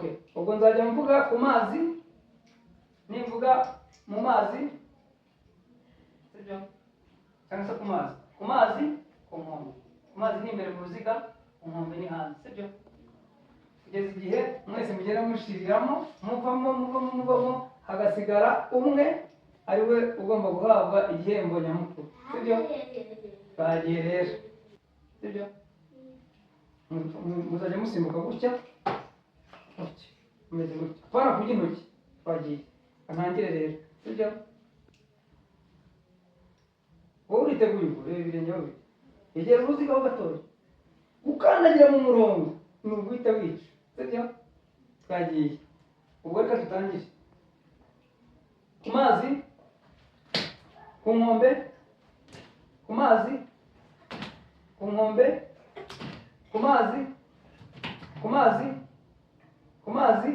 Okay, ubwo nzajya mvuga ku mazi, nimvuga mu mazi, sibyo? Cyangwa se ku mazi, ku mazi, ku nkombe. Ku mazi ni imbere mu ruziga, ku nkombe ni hanze, sibyo? Kugeza igihe mwese mugenda mushiriramo, muvamo, muvamo, muvamo, hagasigara umwe ari we ugomba guhabwa igihembo nyamukuru, sibyo? Bagiye rero, sibyo? Muzajya musimbuka gutya gutya, mumeze gutya, apana kurya intoki. Twagiye, ntangire rero, sibyo? Wowe uriteguye? Ubwo reba ibirenge aho biri, egera uruziga ho gatoya, gukandagira mu murongo ni uguhita wica, sibyo? Twagiye, ubwo reka dutangire. Ku mazi, ku nkombe, ku mazi, ku nkombe, ku mazi, ku mazi, ku mazi,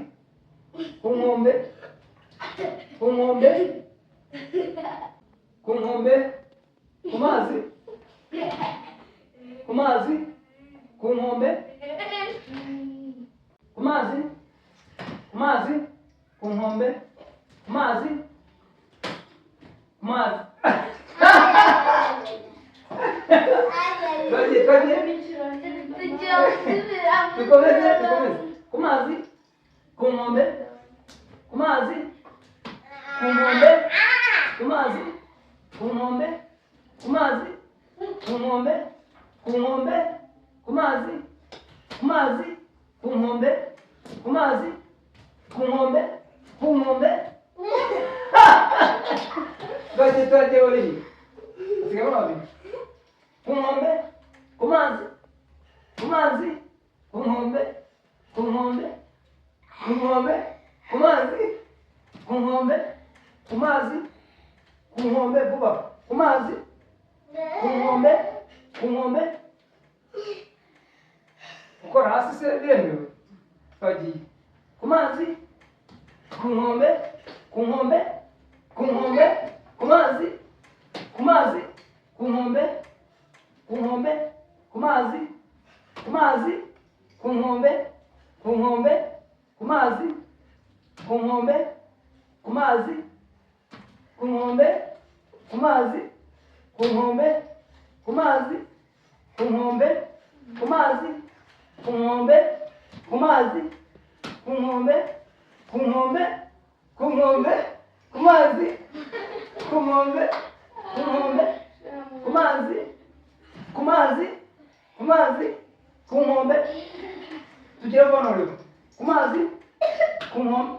ku nkombe, ku nkombe, ku nkombe, ku mazi, ku mazi, ku nkombe, ku mazi, ku mazi, ku nkombe, ku mazi, ku mazi. Twagiye, twagiye. Tugiye gusubiramo. Dukomeze, dukomeze. Ku mazi, ku nkombe, ku mazi, ku nkombe, ku mazi, ku nkombe, ku mazi, ku nkombe, ku nkombe, ku mazi, ku mazi, ku nkombe, ku mazi, ku nkombe, ku nkombe. Twagiye, twagiye. Babiri hasigamo, babiri. Ku nkombe, ku mazi, ku mazi, ku nkombe, ku nkombe, ku nkombe, ku mazi, ku nkombe, ku mazi, ku nkombe, vuba. Ku mazi, ku nkombe, ku nkombe. Gukora hasi se biremewe? Twagiye. Ku mazi, ku nkombe, ku nkombe, ku nkombe, ku mazi, ku mazi, ku nkombe, ku nkombe, ku mazi, ku mazi, ku nkombe, ku nkombe, ku mazi, ku nkombe, ku mazi, ku nkombe, ku mazi, ku nkombe, ku mazi, ku nkombe, ku mazi, ku nkombe, ku mazi, ku nkombe, ku nkombe, ku nkombe, ku mazi, ku nkombe, ku nkombe, ku mazi, ku mazi, ku mazi, ku nkombe. Tugere vuba noneho. Ku mazi, ku nkombe.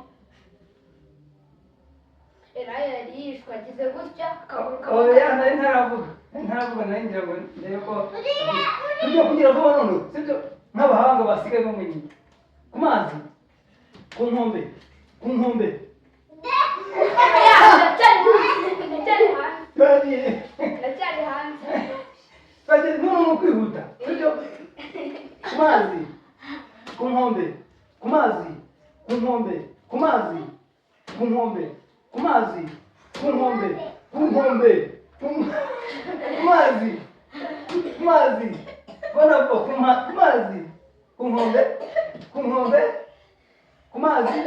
Elayo yari yishwe, agize gutya akaguru kamwe. Oya, nari ntaravuga, nari ntaravuga, nari ngira ngo ndebe ko tujya kugira vuba noneho, sibyo? Nk'abahanga basigaye bamwenyura. Ku mazi, ku nkombe, ku nkombe. Oya, ndacyari hanze, ndacyari hanze. Twagiye. Ndacyari hanze. Twagiye noneho ni ukwihuta, sibyo? Ku mazi, ku nkombe, ku mazi, ku nkombe, ku mazi, ku nkombe, ku mazi, ku nkombe, ku nkombe, ku mazi, ku mazi, bona vuba, ku mazi, ku nkombe, ku nkombe, ku mazi,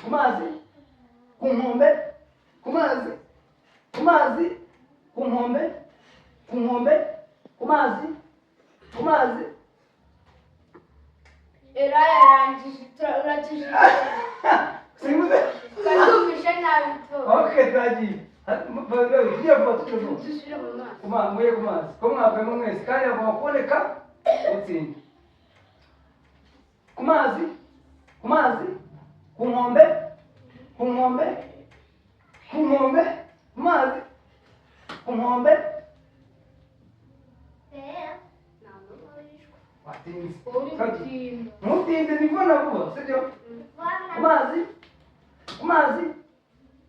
ku mazi, ku nkombe, ku mazi, ku mazi, ku nkombe, ku nkombe, ku mazi, ku mazi. Elayo yarangije, uratujije. Simbuze. Twatwumvishe nabi tu. Okay, twagiye. Tugiye vuba, tugiye vuba. Dusubire mu mazi. Muye ku mazi ko mwavuyemo mwese, kandi hagomba kuboneka utsinda. Ku mazi, ku mazi, ku nkombe, ku nkombe, ku nkombe, ku mazi, ku nkombe. Watinze. Uri Twagiye. gutinda. Ntutinde, ni vuba na vuba, sibyo? Ku mazi, ku mazi,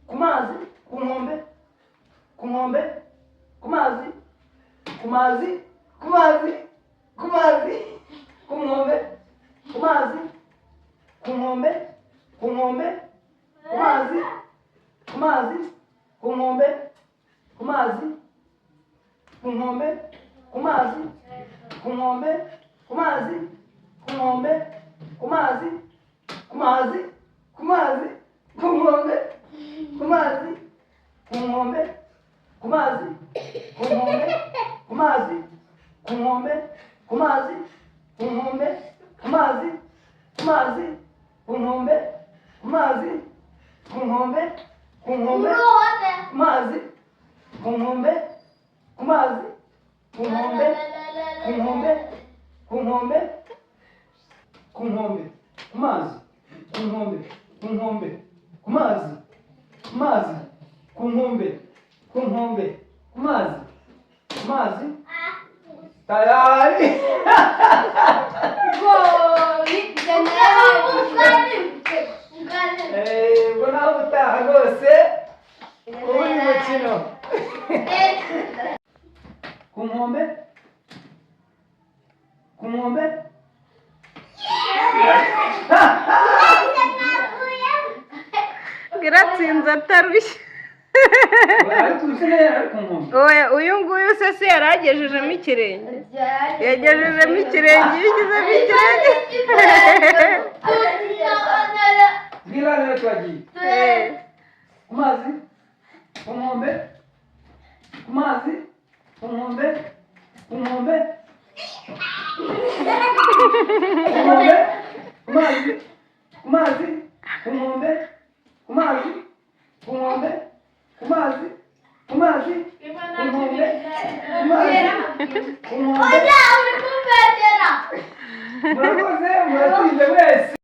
ku mazi, ku nkombe, ku nkombe, ku mazi, ku mazi, ku mazi, ku mazi, ku nkombe, ku mazi, ku nkombe, ku nkombe, ku mazi, ku mazi, ku nkombe, ku mazi, ku nkombe, ku mazi, ku nkombe, ku mazi, ku nkombe, ku mazi, ku mazi, ku mazi, ku nkombe, ku mazi, ku nkombe, ku mazi, ku nkombe, ku mazi, ku nkombe, ku mazi, ku nkombe, ku mazi, ku mazi, ku nkombe, ku mazi, ku nkombe, ku nkombe, ku mazi, ku nkombe, ku mazi, ku nkombe, ku nkombe, ku nkombe, ku nkombe, ku mazi, ku nkombe, ku nkombe, ku mazi, ku mazi, ku nkombe, ku nkombe, ku mazi, ku mazi. Tayari. Goli. Ubwo nawe utaha rwose ubundi mukino. Ku nkombe, ku nkombe. Iratsinze atarushye. Ariko uzi neza ari ku nkombe. Oya, uyu nguyu se si yari agejejemo ikirenge? Yagejejemo ikirenge, iyo ugizemo ikirenge. Bwira rero twagiye. Ku mazi, ku nkombe, ku mazi, ku nkombe, ku nkombe, ku nkombe, ku mazi, ku mazi, ku nkombe, ku mazi, ku nkombe, ku mazi, ku mazi, ku nkombe, ku mazi, ku nkombe. Murakoze, muratsinze mwese.